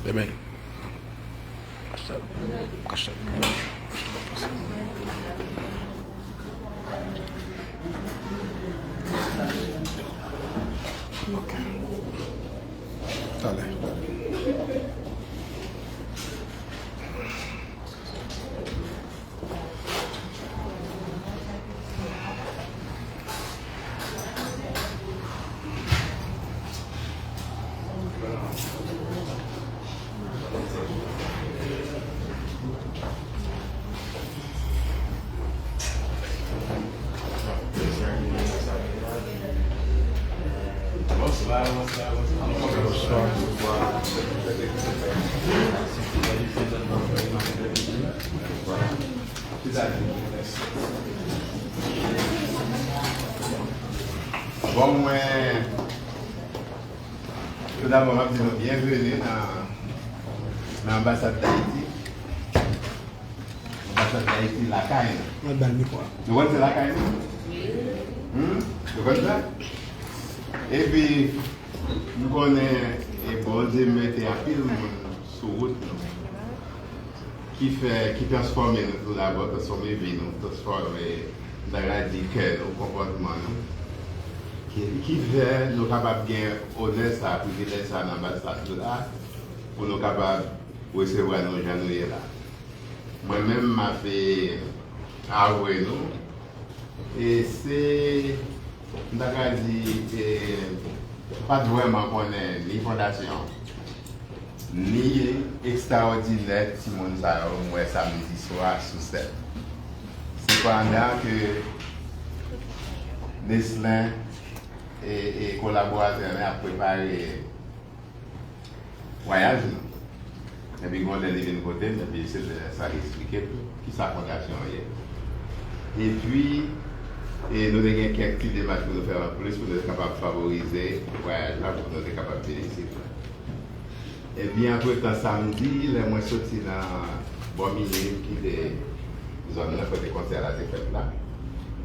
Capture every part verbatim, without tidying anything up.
Demen. Kach tèt. Kach tèt. Ok. Talè, talè. Bonswa, bonswa, bonswa. Bonswa. Bon, mwen, tou dabò, m ap di nou byenveni nan, nan Anbasad Dayiti. Anbasad Dayiti lakay nou. Mwen ba l mikwo a. Nou konn se lakay nou? Hmm? Nou konn sa? Epi, m konnen, e, Bondye mete anpil moun sou wout nou ki fè, ki transfòme nou tou dabò, transfòme vi nou, transfòme, m ta ka di, kè nou, konpòtman nou, ki, ki fè nou kapab gen onè sa, privilèj sa nan Anbasad la, pou nou kapab resevwa nou jan nou ye la. Mwen menm, m ap, e, avwe nou, e se, m ta ka di, e, m pa t vrèman konnen ni fondasyon, ni ekstraòdinè timoun sa yo m wè samdi swa sou sèn. Sepandan ke Neslin e, e kolaboratè mwen ap prepare vwayaj nou. Epi gon lè li vin kote m, epi se lè sa li eksplike m kisa fondasyon an ye. Epi, e nou te gen kèk ti demach pou nou fè an plis pou nou te kapab favorize vwayaj la, pou nou te kapab vin isit la. Epi, antretan, samdi, lè mwen soti nan bò Mini, m kite zòn nan kote konsè a te fèt la.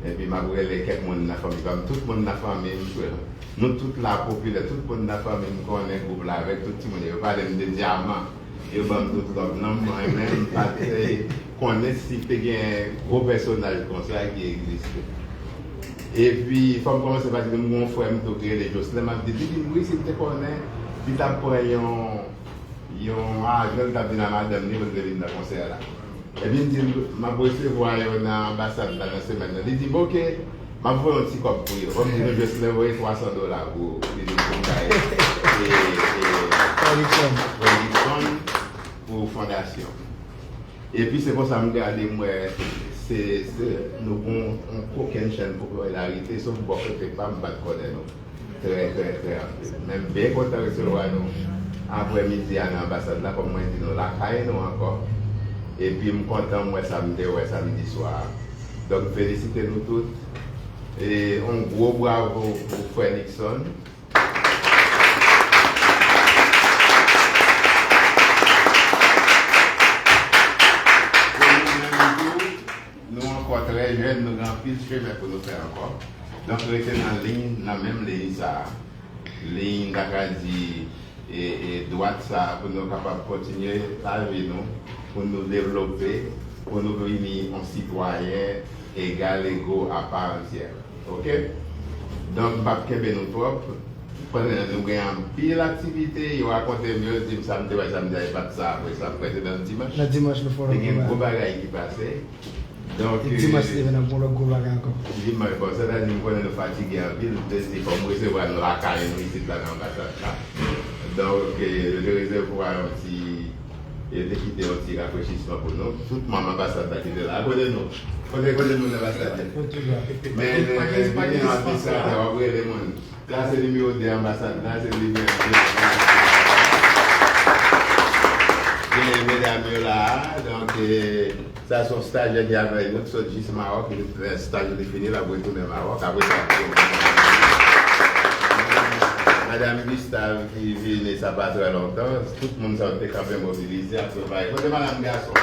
Epi, m ap rele kèk moun nan fanmi pa m, tout moun nan fanmi m, frè. Nou tout la popilè, tout moun nan fanmi m konnen gwoup la avèk tout timoun yo. Yo pale m de Dyaman. Yo ban m tout lòv nan mwen, men m pa t, eh, konnen si te gen gwo pèsonaj konsa ki egziste. Epi, fò m kòmanse pa di nou, m gen yon frè m tou ki rele Jocelyn, m ap di, li di m wi, si l te konnen, li t ap pran yon, yon avyon, li t ap vin ak madanm li pou l te vin nan konsè a la. Epi m di l, m ap resevwa yo nan anbasad la nan semèn nan. Li di m, oke, m ap voye yon ti kòb pou yo. Bon, m di nou, Jocelyn voye twa san dola pou li di m pou m bay, e, e, Fredrickson. Fredrickson pou fondasyon. Epi se konsa m gade, m wè se, se, nou gon yon kokennchenn popilarite, sof bò kote pa m, m pa t konnen nou. Trè, trè, trè anpil. Men m byen kontan resevwa nou aprè midi a nan anbasad la, kòm mwen di nou lakay nou ankò. Epi m kontan m wè sa m te wè samdi swa a. Donk, felisite nou tout. E yon gwo bravo pou frè Nixon. E nou menm tou, nou ankò trè jèn, nou gen anpil chemen pou nou fè ankò. Donk, rete nan liy, nan menm liy sa a. Liy, m ta ka di, e, e, dwat sa a, pou nou kapab kontinye lavi nou, pou nou devlope, pou nou vini yon sitwayen egal, ego, apa antyè. Oke? Donk, m p ap kenbe nou twòp. Pandan nou gen anpil aktivite, yo rakonte m, yo di m sa m te wè samdi a, e pa t sa, apre sa, m kwè se nan dimanch. Nan dimanch, nou fè yon lòt bagay. Te gen gwo bagay ki pase. Donk, e dimanch, eh, li vin ap gon lòt gwo bagay ankò. Dimanch, bon, sètadi m konnen nou fatige anpil, m te di fò m resevwa nou lakay nou isit la nan anbasad la. Donk, eh, yo te resevwa yon ti, yo te kite yon ti rafrechisman pou nou. Tout manm anbasad la ki te la. Kote nou? Kote, kote moun anbasad la? Men, men, men, men, administratè, w ap rele moun. Sa se nimewo de anbasad la, se li menm. Gen medam yo la, donk, eh, sa se yon stajyè ki avèk nou, ki sot jis Mawòk, li fè staj li fini, l ap retounen Mawòk. Apre sa, Madanm Gustave ki vini, sa pa trè lontan, tout moun sa yo te kanpe mobilize, ap prepare. Kote madanm gason?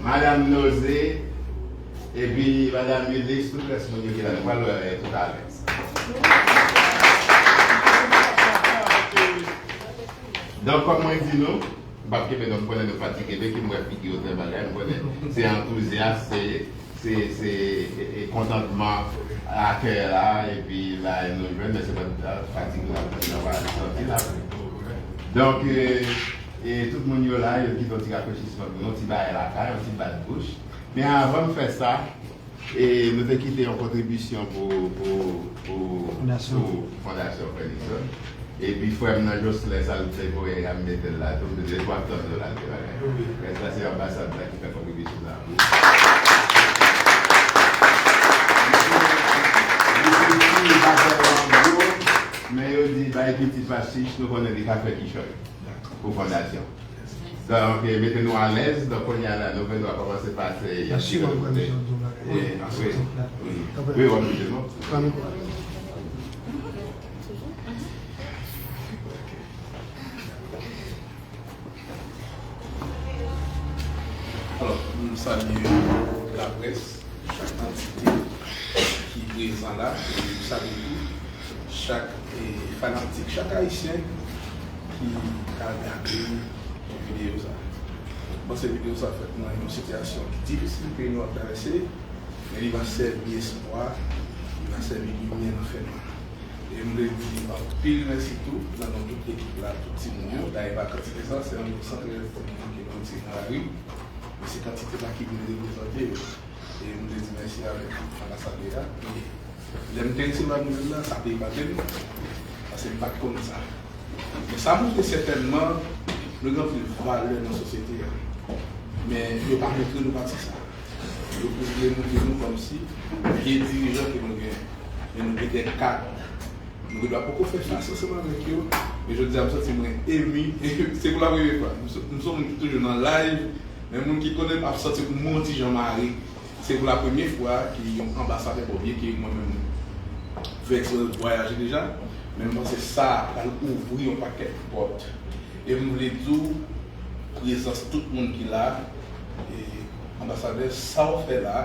Madanm Noze. Epi, madanm Ulysse, tout rès moun yo ki la, nou pral wè toutalè. Donk, kòm mwen di nou, m p ap kenbe non, m konnen nou fatige, men ki m wè figi yo trè bagay, m konnen se antouzyas, se, se, se e, e kontantman a kè la, epi la nou jwenn, men se pa fatig la, nou pa santi la. Donk, e, e tout moun yo la, yo kite yon ti rafrechisman pou nou, yon ti bagay lakay, yon ti bat bouch. Men anvan m fè sa, E nou te kite yon kontribisyon pou, pou, pou, Fondasyon. Pou Fondasyon Frè Nilson. Epi frè m nan Jocelyn, sa l te voye a, m mete l la tou, m te di, "Twa tan dola l te bagay." Wi. Rès la, se anbasad la ki fè kontribisyon sa pou. Misye di, batay la an gwo, men yo di, "Bay piti pa chich, nou konnen li ka fè kichòy." Pou fondasyon. Donk, eh, mete nou alèz. Donk, kounye a la, nou vle nou kòmanse pa se. Wi, wi, w ap di non. Alò, m salye laprès. Chak antite ki prezan la, e m salye tou chak, e, fanatik, chak Ayisyen ki ka gade videyo sa. Bon, se videyo sa fèt nan yon sitiyasyon ki difisil peyi nou ap travèse, men li va sèvi espwa, li va sèvi limyè nan fènwa. E m vle di anpil mèsi tou nan non tout ekip la, tout timoun yo. Dayè pa kantite sa, se anviwon san trèz timoun ki nou retire nan lari. Men se kantite la ki vin reprezante yo. E m vle di mèsi avèk anbasadè a. E lè m te resevwa nouvèl la, sa te epate m, paske m pa t konn sa. Men sa montre sètènman, nou gen anpil valè nan sosyete a. Men yo pa montre nou pati sa. Yo vle montre nou kòmsi vye dirijan ke nou gen. Men nou gen de kad. Nou gen dwa poko fè fas ansanm avèk yo. Men jodi a, m santi mwen emi. Se pou la premye fwa. M se, m se yon moun ki toujou nan live. Men moun ki konnen m ap santi m yon ti jan mare. Se pou la premye fwa ke yon anbasadè, bon, byen ke mwen menm m fè eksperyans vwayaje deja, men m panse sa pral ouvri yon pakèt pòt. E m vle di w, prezans tout moun ki la, e anbasadè, sa w fè la,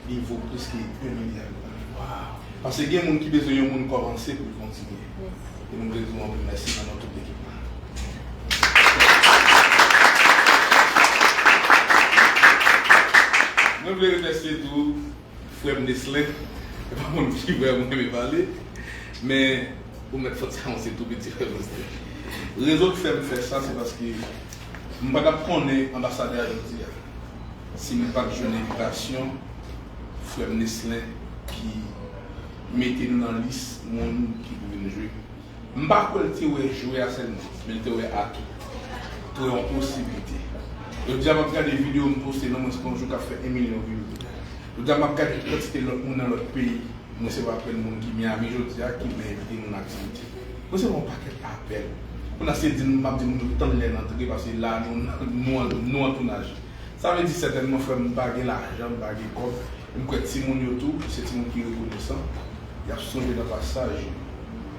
li vo plis ke yon milya dola. Paske gen moun ki bezwen yon moun kòmanse pou l kontinye. E nou vle di w anpil mèsi nan non tout ekip la. Mwen vle remèsye tou frè m Neslin. E pa moun ki vrèman renmen pale, men ou mèt fòt sa yon se tou piti frè m Neslin. Rezon ki fè m fè sa, se paske m pa t ap konnen anbasadè a jodi a. Si m pa t jwenn envitasyon frè m Neslin ki mete nou nan lis moun ki pou vin jwe. M pa kwè l te wè jwè a sèlman, men l te wè atou. Te wè yon posiblite. Jodi a, m ap gade videyo m poste nan mwens ke yon jou k ap fè yon milyon vi. Jodi a, m ap gade tout kantite lòt moun nan lòt peyi. M resevwa apèl moun ki Miami jodi a, ki vle envite nou nan aktivite. M resevwa yon pakèt apèl. Kounye a se di m, m ap di moun yo tann lè n antre, paske la, nou, nou, nou an tounaj. Sa vle di sètènman, frè m, m pa gen lajan, m pa gen kòb. M kwè timoun yo tou, se timoun ki rekonesan. Y ap sonje nan pasaj yo.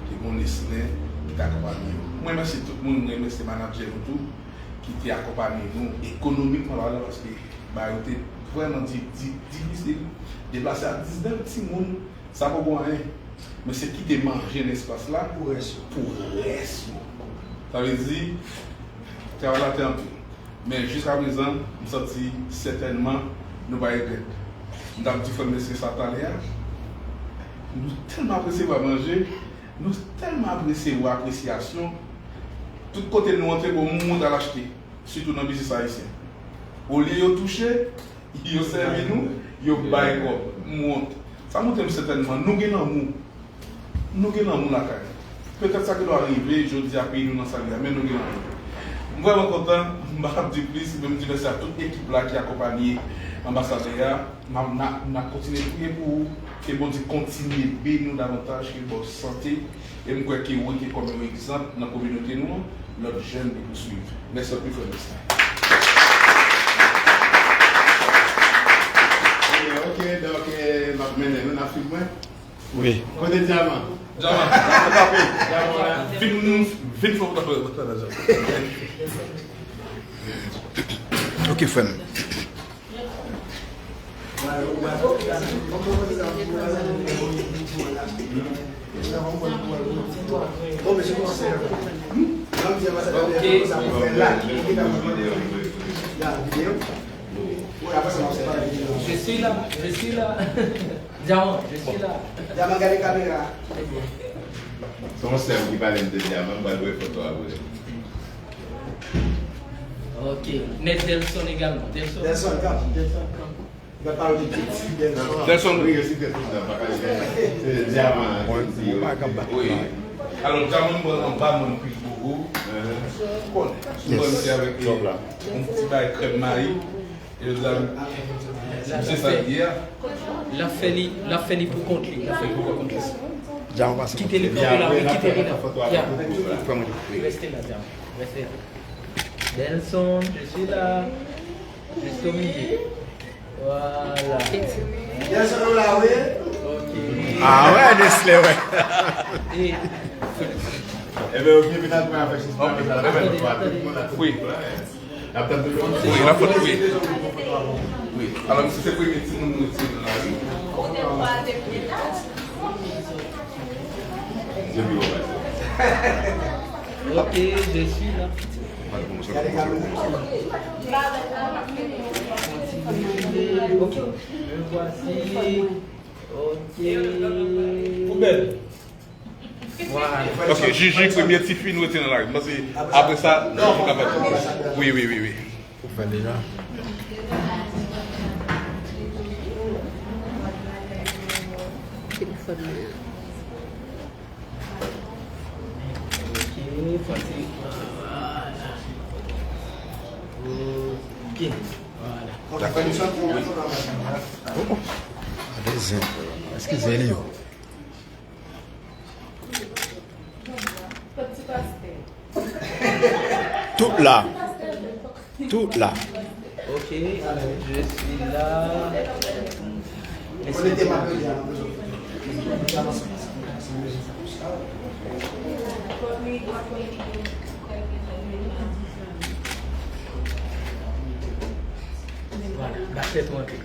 Te gen yon Neslin ki te akonpanye yo. Mwen remèsye tout moun, mwen remèsye manadjè nou tou, ki te akonpanye nou ekonomikman palan, paske bagay yo te vrèman di, di, difisil. Deplase a diznèf timoun, sa poko anyen. Men se kite manje nan espas la pou rès yo. Pou rès yo. Sa vle di, travay la te anpil. Men jiskaprezan, m santi sètènman nou pa regrèt. M t ap di frè m Neslin sa talè a. Nou tèlman ap resevwa manje, nou tèlman ap resevwa apresyasyon. Tout kote nou antre, bon, moun al achte, sitou nan biznis ayisyen. Olye yo touche, yo sèvi nou, yo bay kòb. M wont. Sa montre m sètènman, nou gen lanmou. Nou gen lanmou lakay nou. Petèt sa gen dwa rive jodi a peyi nou nan sa li a, men nou gen lanmou. M vrèman kontan, m pa t ap di plis, men m di mèsi a tout ekip la ki akonpanye anbasadè a. N ap, n ap, n ap kontinye priye pou ou, ke Bondye kontinye beni w davantaj, ke l ba w sante. E m kwè ke ou rete kòm yon egzanp nan kominote nou an, lòt jèn yo pou swiv. Mèsi anpil, frè Neslin. Ok, ok, donk, eh, m ap mennen nou, n ap swiv mwen. Wi. Kote dyaman? Dyaman. Dyaman la. Vin, vin fè w. Ok, frè m. Bon, men se konsa. Ok. Je suis là, je suis là. Diamant, je suis là. Diamant, gade kamera. Se yon sè m ki pale m de Diamant, m pral voye foto a pou li. Ok. Mèt Delson egalman. Delson. Delson, kanpe. Delson. Delson. Delson, wi, yo site tout nan, pa ka se Diamant. Wi. Alò, Diamant, mwen anba mwen plis bokou. Konnen. Mwen se avèk yon ti bay krèm mayi. E yo di la, misye sa l ye a. L ap fè li, l ap fè li pou kont li, l ap fè li pou kont li. Kite li kanpe la, wi, kite li la. Ya. Reste la, Diamant. Reste la. Delson, je suis là. Juste au milieu. Voilà. Delson, nou la, wi. Ok. Ah ouais, Nestlé, ouais. E, Ebyen, yo byen vin al pran afè sispann avèk la, la, la, tout moun la, tout moun la. Wi. N ap tann toujou. Wi, n ap foto, wi. Wi. Alò, misye se premye timoun nou retire nan lari. Depi yo pase. Ok, je suis là. Ok, me voici. Ok. Ou bèl. Voilà. Ok, Jiji, premye tifi nou retire nan lari. M panse, apre sa, nou ka fè tou. Wi, wi, wi, wi. Ou fè deja? Telefòn mwen an. Ok, fò se, voilà. Ok, voilà. Oh, oh. Gade zen. Eskize li yo. Tout la. Tout la. Ok, je suis là. Voilà, ba tèt mwen antre.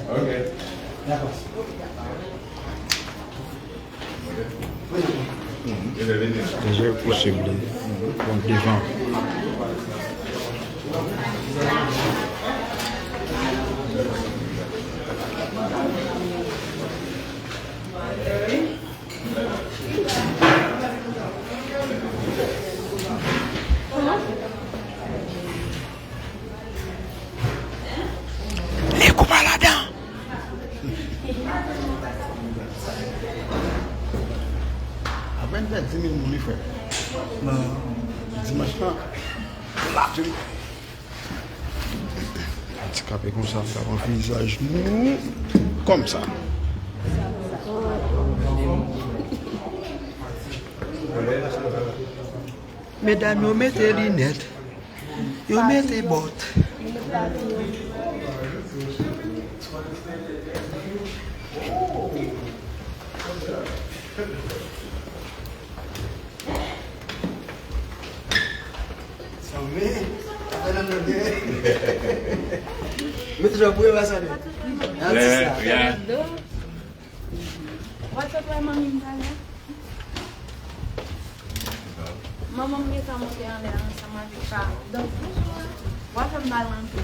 Ok. Deja posib li. Bon, devan. Li koupe ladan. Apèn fè dis mil moun li fè. Nan dimanch lan. Lapli. Andikape konsa, m ka pran vizaj nou. Kòmsa. Medam yo mete linèt. Yo mete bòt. Sa w ye? Sa fè nan mwen byen. Mete jan pou yo pa sa de. Atis la. What's up, manmi m talè? Manman m gentan monte anlè ansanm avèk paran m. Donk, w a fè m pale anpil.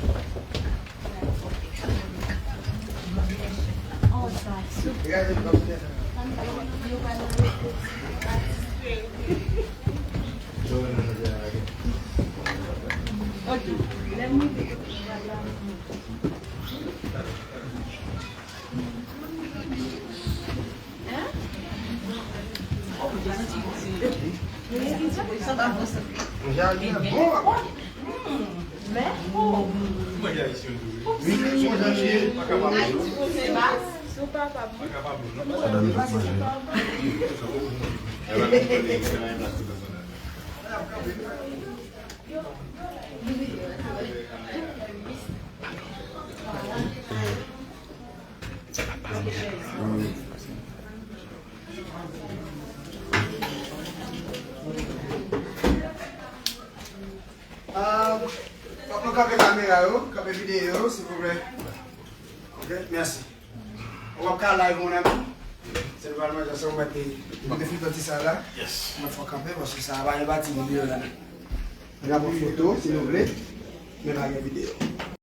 Oh, sa. Ok. Lè m rive kote m pral la. Manje a li bon, papa. Wi, bon, jan li ye, pa kapab. Pa kapab, non. Sa donn tout manje. Ah, nou kanpe kamera yo, kanpe videyo yo, silvouplè. Ok, mèsi. Ou ap ka live, mon ami. Se nou pral manje ansanm, mwen te, mwen te fè ti sa la. Yes. Mwen fò kanpe, paske sa va yon pati videyo la. Nou ap pran foto, si nou vle. Men pa gen videyo.